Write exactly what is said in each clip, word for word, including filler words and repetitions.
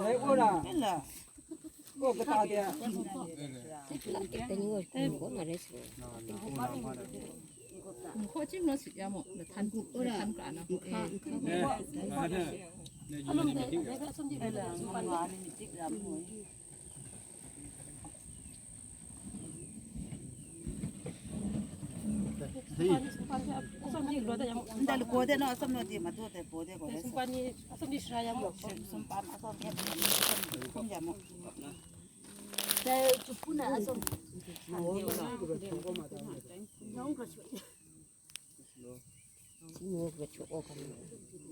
Dai kaw na, kaw kata de. Nkhawchim naw sit ya mu, lahtan, lahtan kra na. Nda lako de no, asam no di ma tu de bo de ko. Sumpan ni, asam di shra ya mo. Sumpan asam ya, kum ya mo. Dai chupu na asam. Nong ka chu. Sing ngu ga chok o kan.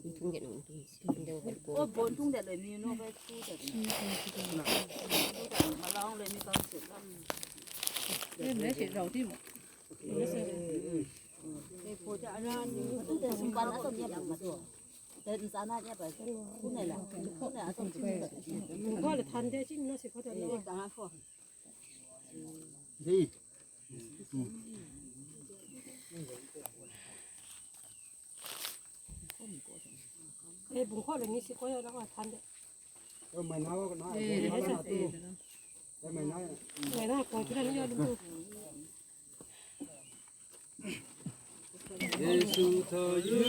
Ntung de nung ntung, ntung de o kan ko. O bon tung de le mi no ga chu de. Ma long le mi ka chu lam. Yin le shi rau di mo. Ni po ja ana ni tu de sung ba la to mi ma to. De sa na ya ba. Ku ne la. Ku ne a to chu de. Ko le than de chin no shi ko de no. Ka fo. Hey. Eh, bungkho le ni si ko ya la wa than de. Eh, mai na wa na, eh, mai na tu. Eh, mai na. Mai na ko kira ni ya lu. Yesu hta yu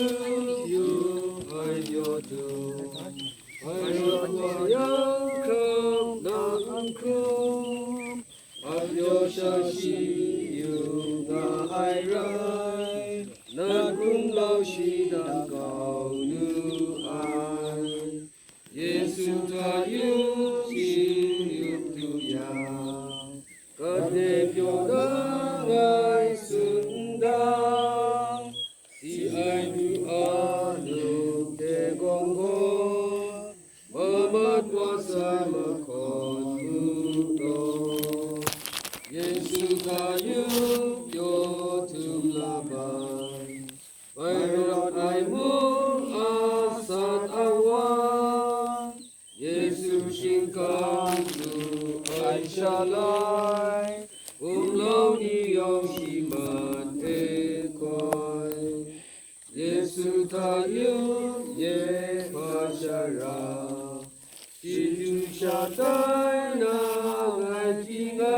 yu ai pyaw du, ai wa wa yang hkrang nang n hkrum, a pyaw sha shi yu nga ai rai, nat gumlau shi dan kau nu ai. Yesu hta yu shi yup du yang, kade pyaw na ngai tsun n dang, si ai du a lup de gawng gaw, mamat wa sai mahkawn mu taw. Yesu hta yu pyaw htum la bai, bai rawt ai mung a sat a wa, Yesu shingkang lu ai sha lai, gumlau ni yawng shi mat e hkoi. Yesu hta yu ye hpa shara, shi du sha tai na ngai hti nga,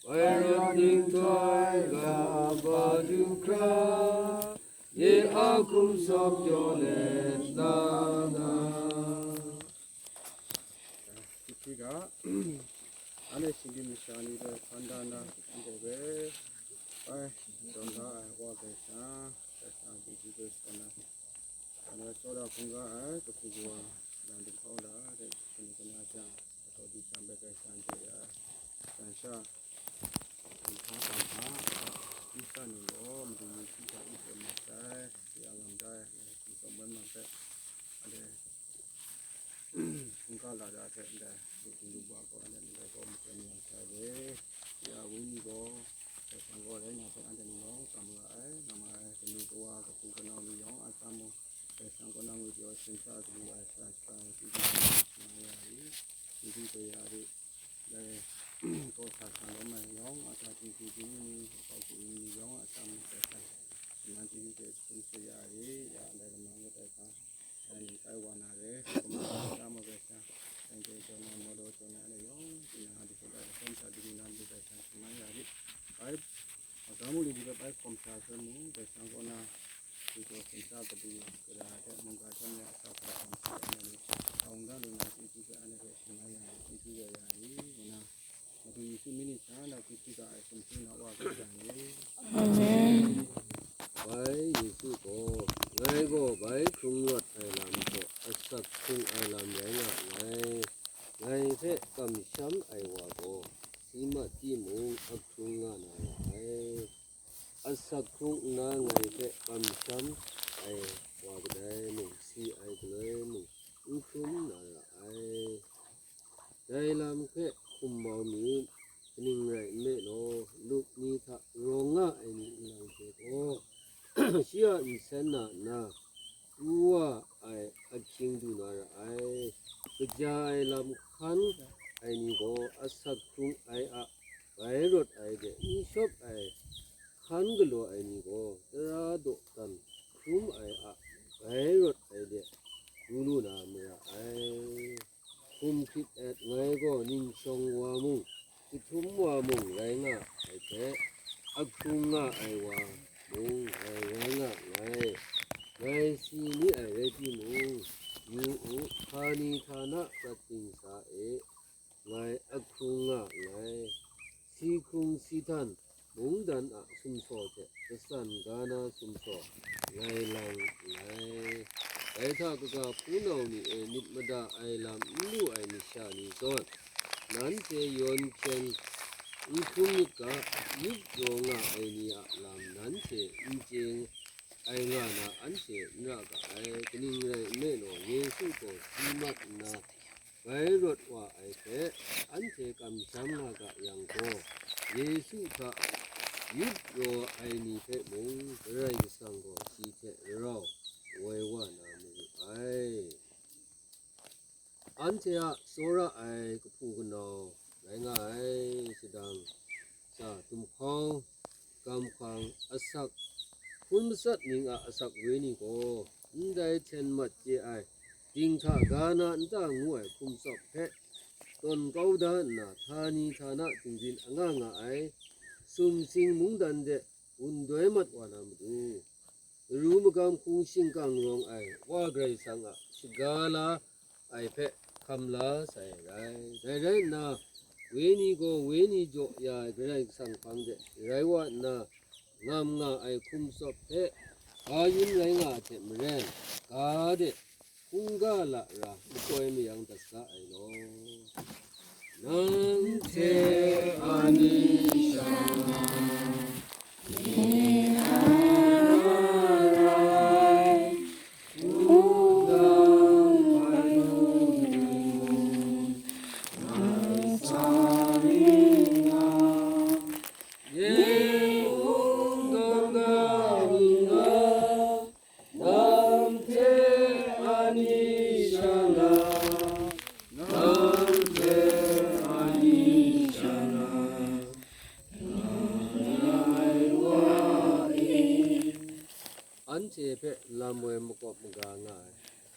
bai rawt nhtoi ga ba du hkra, ye a hkum sawp pyaw let la na. Hti ga, anhte shinggyim masha ni hpe hpan da na, ndai hpe, bai, tawn da ai Wa Karai Kasang, Karai Kasang a chyeju hpe shakawn na, Shanhte tsawra hkungga ai kahpu kawa, lang dinghpang la ai hte, kanu kana jang, lahkawng di jang bai Karai Kasang hte ya ai, shan sha, dinghpang hkra, Isa ninggaw, madu mungsi hta n sharawng mat sai, ya lam dai, hkum tsawm bai ma hpe, ale, hkungga la da hte ndai, lu hkungga wa gaw, ndai ndai gaw, matsat mayam sai le, ya Wenyi gaw, Karai Kasang gaw rai nga hpe anhte ni yawng tsam nga ai, nga ma ai, kanu kawa, kahpu kanau ni yawng a tsam mung, Karai Kasang kaw na ngwi pyaw shin hta kabu ai sha shara chyeju hkam nga ya ai, chyeju kaya ai, dai, kaw sa sa lawm ai yawng a sa chyeju ding ni, kau hku ni yawng a tsam Karai Kasang, kanan chyeju hte hkun sa ya ai, ya ndai lamang ngut ai hpa, Dai ning tai wa na re, kumhpa, Tara Mawdaw Sha, Tengke Jaw na, Mawdaw Jaw na, ale yawng, tinang a dikut ai lahkawng sha, dingli na matu dai sha, shaman ya rit. Bai, maka mung ni di bai hkawm sha sai mung, dai sha kaw na, du taw hkawm sha kabu, gara hte mungga hte mya a sa hkawm sha ai ni, taung da lu na, chyeju hpe anhte hpe shaman ya rit, chyeju ya ya rit, ngu na, Madu Yesu myit ni sha na hkrit hkrit ga ai sumsing na Wa Karai Kasang e. Amen. Bai Yesu gaw, ngai gaw bai hkrung rawt ai lam hte asak hkrung ai lam rai nga nngai. Ngai hpe kamsham ai wa gaw, si mat timung ahkrung nga na ra ai. Asak hkrung nna ngai hpe kamsham ai wa kadai mung, si ai galoi mung n hkrum na ra ai. Dai lam hpe hkum mau mi, kaning rai nme law, lup ni hta rawng nga ai ni nlang hte gaw, shi a nsen na nna, pru wa ai ahkying du na ra ai. Kaja ai lam Hkan ai ni gaw asak hkrung ai a bai rawt ai de n shawp ai hkan galaw ai ni gaw tara dawdan hkrum ai a bai rawt ai de du lu na mara ai. Hkum hkrit et ngai gaw ning shawng wa mung, jahtum wa mung rai nga ai hte, ahkrung nga ai wa mung ngai rai nga nngai. Ngai si ni ai rai timung, yu u, htani htana prat dingsa e, ngai ahkrung nga nngai. Si hkrung si htan mungdan a sumsaw hte, kasan ga na sumsaw ngai lang nngai. Dai hta kaga hpunau ni e myit mada ai lam n lu ai masha ni zawn, nanhte yawn hpyen n hkrum myit ga, yup yaw nga ai ni a lam nanhte n chye ai nga na anhte n ra ga ai. Kaning rai nme law, Yesu gaw si mat nna, bai rawt wa ai hpe anhte kamsham nga ga yang gaw, Yesu hta yup yaw ai ni hpe mung Karai Kasang gaw shi hte rau woi wa na maru ai. Anhte a tsawra ai kahpu kanau rai nga ai, shadang sha, dumhkau, gamhkang, asak, hpun matsat ning a asak wenyi gaw, ndai hten mat chye ai, dinghta ga na nta ngu ai hkum tsawp hpe tawn kau da nna, htani htana dingbyin anga nga ai, sumsing mungdan de wun doi mat wa na matu, ru magam hkung shingkang rawng ai Wa Karai Kasang a shaga la ai hpe hkam la sai rai. Dai rai nna, wenyi gaw wenyi jaw ya ai Karai Kasang hpang de rai wa nna, ngam nga ai hkum tsawp hpe ga yun rai nga ai hte maren, ga de hkungga lara makoi mayang dat sa ai law. Nang hte ani sha na, Nang hte ani sha na, nang hte ani sha na, ngai wa e. Anhte hpe lam woi makawp maga nga ai,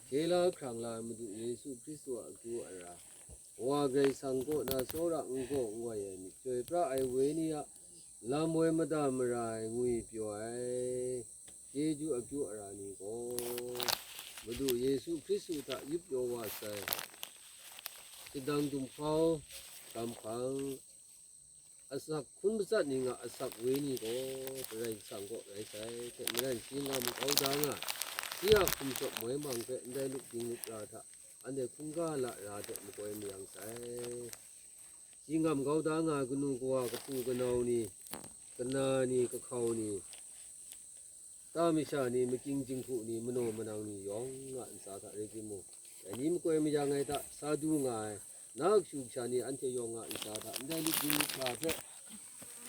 hkye la hkrang la ai Madu Yesu Hkristu a akyu ara, Wa Karai Kasang kaw na tsawra n gaw n wai ai myit, chyoi pra ai Wenyi a lam woi mada mara ai ngwi pyaw ai chyeju akyu ara ni gaw, Madu Yesu Hkristu hta yup pyaw wa sai, shadang dumhkau, gamhkang, asak hkun matsat ning a asak wenyi gaw Karai Kasang kaw rai sai hte maren, shi ngam kau da nga ai, shi a hkum tsawp moi mang hpe ndai lup ding lup ra hta anhte hkungga lara hte makoi mayang sai. Shi ngam kau da nga ai kanu kawa, kahpu kanau ni, kana ni, kahkau ni, ta masha ni, makying jinghku ni, manaw manang ni yawng a ntsa hta rai timung, dai ni makoi mayang ai hta sa du nga ai, na kashu kasha ni anhte yawng a ntsa hta ndai lup ding lup ra hpe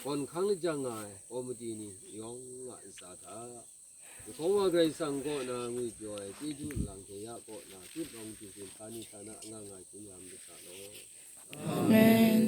gawn hkang lajang nga ai komiti ni yawng a ntsa hta, Yehova Karai Kasang kaw na ngwi pyaw ai chyeju nlang hte ya kaw na tutnawng htingpin htani htana anga nga hkyen ya malu sa law. Amen.